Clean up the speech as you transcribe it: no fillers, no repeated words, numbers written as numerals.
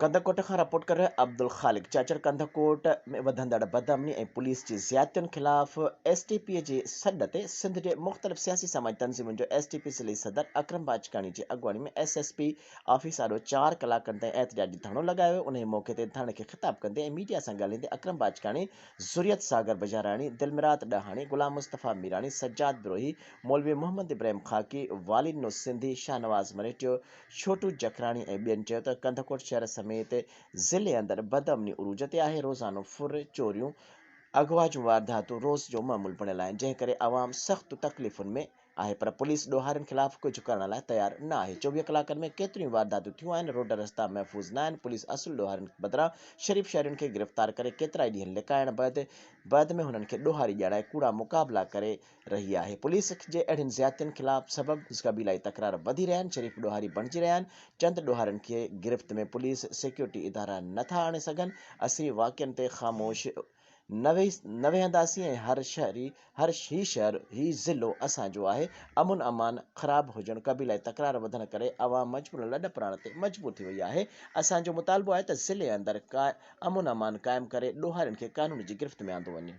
ڪنڌڪوٽ کان رپورٽ ڪري رهيو عبدالخالق چاچڙ ڪنڌڪوٽ ۾ وڌندڙ بدامني ۽ پوليس جي زيادتين خلاف ايس ٽي پي جي سڏ تي سنڌ جي مختلف سياسي سماجي تنظيمن جو ايس ٽي پي ضلعي صدر اڪرم باجڪاڻي جي اڳواڻي ۾ ايس ايس پي آفيس آڏو چار ڪلاڪن تائين احتجاجي ڌرڻو لڳايو ويو انهي موقعي تي ڌرڻي کي خطاب ڪندي ۽ ميڊيا سان ڳالهائيندي اڪرم باجڪاڻي ذريت ساگر بجاراڻي دلمراد ڏاهاڻي غلام مصطفيٰ ميراڻي سجاد بروهي مولوي محمد ابراهيم خاڪي والي نو سنڌي شاهنواز مرهٽيو ڇوٽو جکراڻي ۽ ٻين چيو ته ڪنڌڪوٽ شهر سميت ضلعي اندر بدامني عروج تي آهي، روزانو ڦر، چوريون، اغوا جون وارداتون روز جو معمول بڻيل آهن، جنهن ڪري عوام سخت تڪليفن ۾ آهي پر پوليس ڏوهارين خلاف ڪجهه ڪرڻ لاء تيار نه آهي، 24 ڪلاڪن ۾ ڪيتريون ئي وارداتون ٿيون آهن، روڊ رستا محفوظ نه آهن، پوليس اصل ڏوهارين بدران شريف شهرين کي گرفتار ڪري ڪيترائي ڏينهن لڪائڻ بعد بعد ۾ هنن کي ڏوهاري ڄاڻائي ڪوڙا مقابلا ڪري رهي آهي، پوليس جي اهڙين زيادتين خلاف سبب قبيلائي تڪرار وڌي رهيا آهن، شريف ڏوهاري بڻجي رهيا آهن، چند ڏوهارين کي گرفت ۾ پوليس سيڪيورٽي ادارا نه ٿا آڻي سگهن، اسين واقعن تي خاموش نه ويهنداسين ۽ هر شهري هر هي شهر هي ضلعو اسان جو آهي، امن امان خراب هجڻ قبيلائي تڪرار وڌڻ ڪري عوام مجبورن لڏ پلاڻ تي مجبور ٿي وئي آهي، اسان جو مطالبو آهي ته ضلعي اندر امن امان قائم ڪري ڏوهارين کي قانون جي گرفت ۾ آندو وڃي.